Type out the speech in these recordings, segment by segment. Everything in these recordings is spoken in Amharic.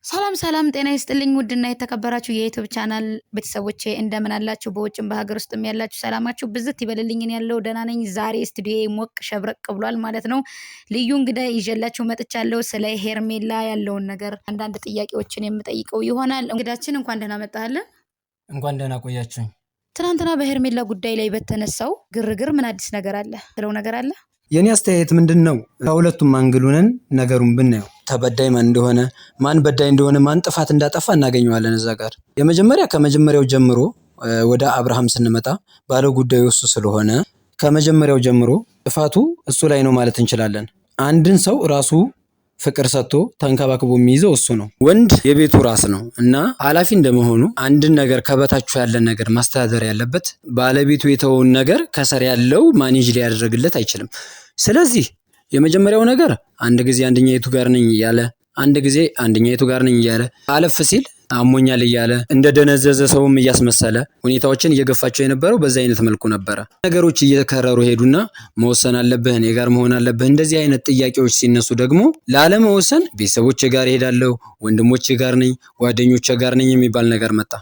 ሰላም ሰላም፣ ጤና ይስጥልኝ ውድና የተከበራችሁ የ YouTube channel ቤተሰቦቼ እንደምን አላችሁ? በውጭም በሀገር ውስጥም ያላችሁ ሰላማችሁ ብዝት ይበልልኝን። ያለው ደህና ነኝ። ዛሬ ስቱዲዮ ሞቅ ሸብረቅ ብሏል ማለት ነው። ልዩ እንግዳ ይዤላችሁ መጥቻለሁ። ስለ ሄርሜላ ያለውን ነገር አንዳንድ ጥያቄዎችን የምጠይቀው ይሆናል። እንግዳችን እንኳን ደህና መጣህልን። እንኳን ደህና ቆያችሁኝ። ትናንትና በሄርሜላ ጉዳይ ላይ በተነሳው ግርግር ምን አዲስ ነገር አለ ስለው ነገር አለ? የእኔ አስተያየት ምንድን ነው? ከሁለቱም angle ኡንን ነገሩን ብናየው ተበዳይ ማን እንደሆነ፣ ማን በዳይ እንደሆነ፣ ማን ጥፋት እንዳጠፋ እናገኘዋለን እዛ ጋር። የመጀመሪያ ከመጀመሪያው ጀምሮ ወደ አብርሃም ስንመጣ ባለ ጉዳዩ እሱ ስለሆነ ከመጀመሪያው ጀምሮ ጥፋቱ እሱ ላይ ነው ማለት እንችላለን። አንድን ሰው ራሱ ፍቅር ሰጥቶ ተንከባክቦ የሚይዘው እሱ ነው። ወንድ የቤቱ ራስ ነው እና ኃላፊ እንደመሆኑ አንድን ነገር ከበታችሁ ያለን ነገር ማስተዳደር ያለበት ባለቤቱ የተወውን ነገር ከስር ያለው manage ሊያደርግለት አይችልም። ስለዚህ የመጀመሪያው ነገር አንድ ጊዜ አንደኛይቱ ጋር ነኝ እያለ፣ አንድ ጊዜ አንደኛይቱ ጋር ነኝ እያለ፣ አለፍ ሲል አሞኛል እያለ እንደደነዘዘ ሰውም እያስመሰለ ሁኔታዎችን እየገፋቸው የነበረው በዛ አይነት መልኩ ነበረ። ነገሮች እየከረሩ ሄዱና መወሰን አለብህ፣ እኔ ጋር መሆን አለብህ፣ እንደዚህ አይነት ጥያቄዎች ሲነሱ ደግሞ ላለመወሰን ቤተሰቦቼ ጋር እሄዳለሁ፣ ወንድሞቼ ጋር ነኝ፣ ጓደኞቼ ጋር ነኝ የሚባል ነገር መጣ።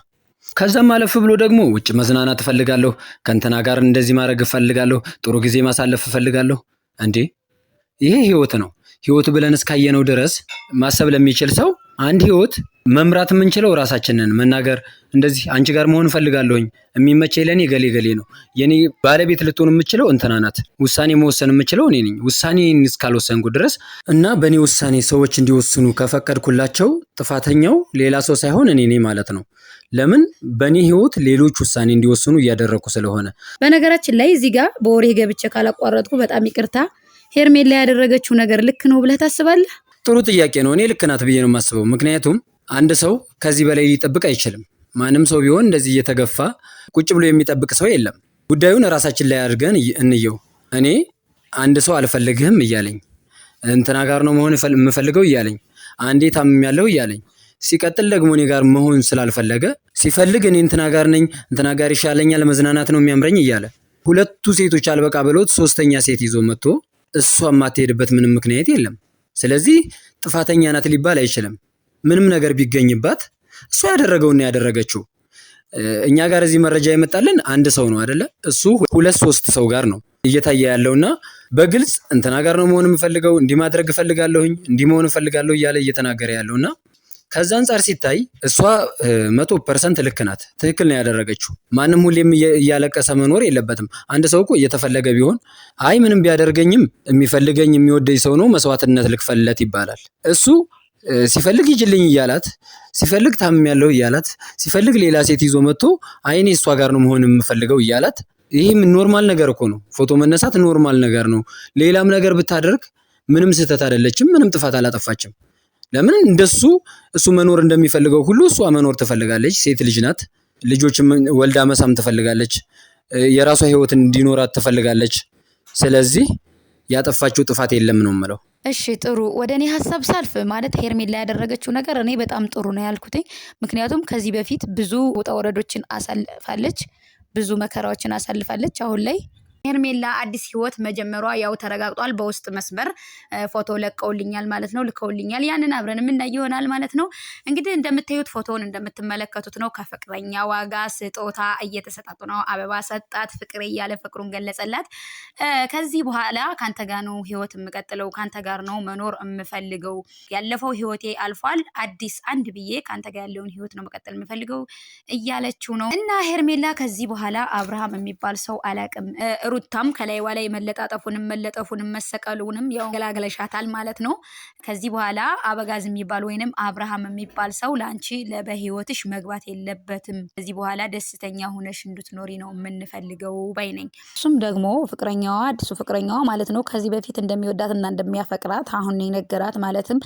ከዛም አለፍ ብሎ ደግሞ ውጭ መዝናናት እፈልጋለሁ፣ ከእንትና ጋር እንደዚህ ማድረግ እፈልጋለሁ፣ ጥሩ ጊዜ ማሳለፍ እፈልጋለሁ። እንዴ ይሄ ህይወት ነው። ህይወት ብለን እስካየነው ድረስ ማሰብ ለሚችል ሰው አንድ ህይወት መምራት የምንችለው ራሳችንን መናገር፣ እንደዚህ አንቺ ጋር መሆን እፈልጋለሁኝ፣ የሚመቸኝ ለእኔ ገሌ ገሌ ነው፣ የኔ ባለቤት ልትሆን የምችለው እንትና ናት፣ ውሳኔ መወሰን የምችለው እኔ ነኝ። ውሳኔን እስካልወሰንኩ ድረስ እና በእኔ ውሳኔ ሰዎች እንዲወስኑ ከፈቀድኩላቸው ጥፋተኛው ሌላ ሰው ሳይሆን እኔ ነኝ ማለት ነው። ለምን በእኔ ህይወት ሌሎች ውሳኔ እንዲወስኑ እያደረግኩ ስለሆነ። በነገራችን ላይ እዚህ ጋር በወሬ ገብቼ ካላቋረጥኩ በጣም ይቅርታ። ሄርሜላ ያደረገችው ነገር ልክ ነው ብለህ ታስባለህ? ጥሩ ጥያቄ ነው። እኔ ልክ ናት ብዬ ነው የማስበው። ምክንያቱም አንድ ሰው ከዚህ በላይ ሊጠብቅ አይችልም። ማንም ሰው ቢሆን እንደዚህ እየተገፋ ቁጭ ብሎ የሚጠብቅ ሰው የለም። ጉዳዩን እራሳችን ላይ አድርገን እንየው። እኔ አንድ ሰው አልፈልግህም እያለኝ፣ እንትና ጋር ነው መሆን የምፈልገው እያለኝ፣ አንዴ ታምሜያለሁ እያለኝ፣ ሲቀጥል ደግሞ እኔ ጋር መሆን ስላልፈለገ ሲፈልግ እኔ እንትና ጋር ነኝ፣ እንትና ጋር ይሻለኛል፣ መዝናናት ነው የሚያምረኝ እያለ ሁለቱ ሴቶች አልበቃ ብሎት ሶስተኛ ሴት ይዞ መጥቶ እሷ የማትሄድበት ምንም ምክንያት የለም። ስለዚህ ጥፋተኛ ናት ሊባል አይችልም። ምንም ነገር ቢገኝባት እሷ ያደረገውና ያደረገችው እኛ ጋር እዚህ መረጃ የመጣልን አንድ ሰው ነው አይደለ? እሱ ሁለት ሶስት ሰው ጋር ነው እየታየ ያለውና በግልጽ እንትና ጋር ነው መሆን የምፈልገው፣ እንዲህ ማድረግ እፈልጋለሁኝ፣ እንዲህ መሆን እፈልጋለሁ እያለ እየተናገረ ያለውና ከዛ አንጻር ሲታይ እሷ 100% ልክ ናት። ትክክል ነው ያደረገችው። ማንም ሁሌም እያለቀሰ መኖር የለበትም። አንድ ሰው እኮ እየተፈለገ ቢሆን አይ ምንም ቢያደርገኝም የሚፈልገኝ የሚወደኝ ሰው ነው መስዋዕትነት ልክፈልለት ይባላል። እሱ ሲፈልግ ሂጂልኝ እያላት፣ ሲፈልግ ታምሜያለሁ እያላት፣ ሲፈልግ ሌላ ሴት ይዞ መጥቶ አይ እኔ እሷ ጋር ነው መሆን የምፈልገው እያላት፣ ይህም normal ነገር እኮ ነው። ፎቶ መነሳት normal ነገር ነው። ሌላም ነገር ብታደርግ ምንም ስህተት አይደለችም። ምንም ጥፋት አላጠፋችም። ለምን እንደሱ እሱ መኖር እንደሚፈልገው ሁሉ እሷ መኖር ትፈልጋለች። ሴት ልጅ ናት። ልጆችም ወልዳ መሳም ትፈልጋለች። የራሷ ህይወት እንዲኖራት ትፈልጋለች። ስለዚህ ያጠፋችው ጥፋት የለም ነው የምለው። እሺ ጥሩ። ወደ እኔ ሀሳብ ሳልፍ ማለት ሄርሜላ ያደረገችው ነገር እኔ በጣም ጥሩ ነው ያልኩትኝ። ምክንያቱም ከዚህ በፊት ብዙ ውጣ ውረዶችን አሳልፋለች፣ ብዙ መከራዎችን አሳልፋለች። አሁን ላይ ሄርሜላ አዲስ ህይወት መጀመሯ ያው ተረጋግጧል። በውስጥ መስመር ፎቶ ለቀውልኛል ማለት ነው፣ ልከውልኛል። ያንን አብረን የምናይ ይሆናል ማለት ነው። እንግዲህ እንደምታዩት ፎቶውን እንደምትመለከቱት ነው። ከፍቅረኛ ዋጋ ስጦታ እየተሰጣጡ ነው። አበባ ሰጣት፣ ፍቅር እያለ ፍቅሩን ገለጸላት። ከዚህ በኋላ ከአንተ ጋር ነው ህይወት የምቀጥለው፣ ከአንተ ጋር ነው መኖር የምፈልገው። ያለፈው ህይወቴ አልፏል፣ አዲስ አንድ ብዬ ከአንተ ጋር ያለውን ህይወት ነው መቀጠል የምፈልገው እያለችው ነው። እና ሄርሜላ ከዚህ በኋላ አብርሃም የሚባል ሰው አላቅም፣ ሩታም ከላይዋ ላይ መለጣጠፉንም መለጠፉንም መሰቀሉንም ያው ገላግለሻታል ማለት ነው። ከዚህ በኋላ አበጋዝ የሚባል ወይንም አብርሃም የሚባል ሰው ለአንቺ በህይወትሽ መግባት የለበትም። ከዚህ በኋላ ደስተኛ ሁነሽ እንድትኖሪ ነው የምንፈልገው ባይ ነኝ። እሱም ደግሞ ፍቅረኛዋ አዲሱ ፍቅረኛዋ ማለት ነው ከዚህ በፊት እንደሚወዳትና እንደሚያፈቅራት አሁን የነገራት፣ ማለትም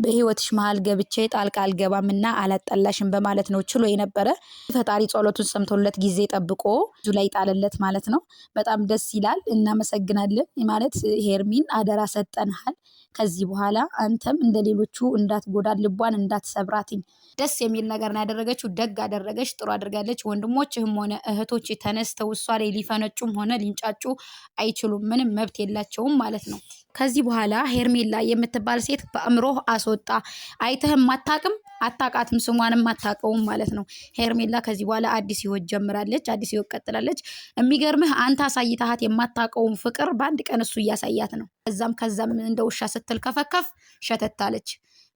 በህይወትሽ መሀል ገብቼ ጣልቃ አልገባምና አላጠላሽም በማለት ነው ችሎ የነበረ። ፈጣሪ ጸሎቱን ሰምቶለት ጊዜ ጠብቆ እጁ ላይ ጣለለት ማለት ነው። በጣም ደስ ይላል። እናመሰግናለን። ማለት ሄርሚን አደራ ሰጠንሃል። ከዚህ በኋላ አንተም እንደ ሌሎቹ እንዳትጎዳ፣ ልቧን እንዳትሰብራትኝ። ደስ የሚል ነገር ነው ያደረገችው። ደግ አደረገች፣ ጥሩ አድርጋለች። ወንድሞችህም ሆነ እህቶች ተነስተው እሷ ላይ ሊፈነጩም ሆነ ሊንጫጩ አይችሉም። ምንም መብት የላቸውም ማለት ነው። ከዚህ በኋላ ሄርሜላ የምትባል ሴት በአእምሮህ አስወጣ። አይተህም አታቅም፣ አታቃትም፣ ስሟንም አታቀውም ማለት ነው። ሄርሜላ ከዚህ በኋላ አዲስ ህይወት ጀምራለች፣ አዲስ ህይወት ቀጥላለች። የሚገርምህ አንተ አሳይተሃት የማታቀውን ፍቅር በአንድ ቀን እሱ እያሳያት ነው። ከዛም ከዛም እንደ ውሻ ስትል ከፈከፍ ሸተታለች።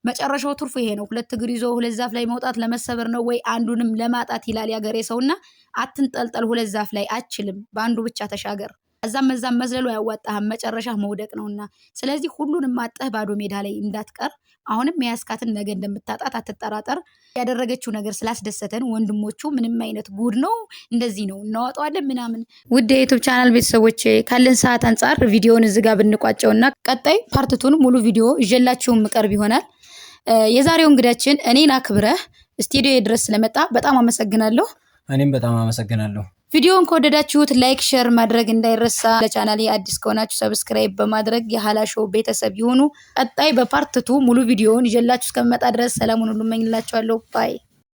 መጨረሻው ትርፉ ይሄ ነው። ሁለት እግር ይዞ ሁለት ዛፍ ላይ መውጣት ለመሰበር ነው ወይ አንዱንም ለማጣት ይላል ያገሬ ሰውና፣ አትንጠልጠል ሁለት ዛፍ ላይ አችልም፣ በአንዱ ብቻ ተሻገር። እዛም እዛም መዝለሉ አያዋጣህም፣ መጨረሻ መውደቅ ነውና። ስለዚህ ሁሉንም አጠህ ባዶ ሜዳ ላይ እንዳትቀር። አሁንም የያዝካትን ነገ እንደምታጣት አትጠራጠር። ያደረገችው ነገር ስላስደሰተን ወንድሞቹ ምንም አይነት ጉድ ነው እንደዚህ ነው እናወጣዋለን ምናምን። ውድ የ YouTube channel ቤተሰቦች፣ ካለን ሰዓት አንጻር ቪዲዮውን እዚህ ጋር ብንቋጨውና ቀጣይ part two ን ሙሉ ቪዲዮ ይዤላችሁ የምቀርብ ይሆናል። የዛሬው እንግዳችን እኔን አክብረህ ስቱዲዮ ድረስ ስለመጣ በጣም አመሰግናለሁ። እኔም በጣም አመሰግናለሁ። ቪዲዮውን ከወደዳችሁት like፣ share ማድረግ እንዳይረሳ። ለቻናሌ አዲስ ከሆናችሁ subscribe በማድረግ የሀላ ሾው ቤተሰብ ይሁኑ። ቀጣይ በ part two ሙሉ ቪዲዮውን ይዤላችሁ እስከምመጣ ድረስ ሰላሙን ሁሉ እመኝላችኋለሁ። Bye።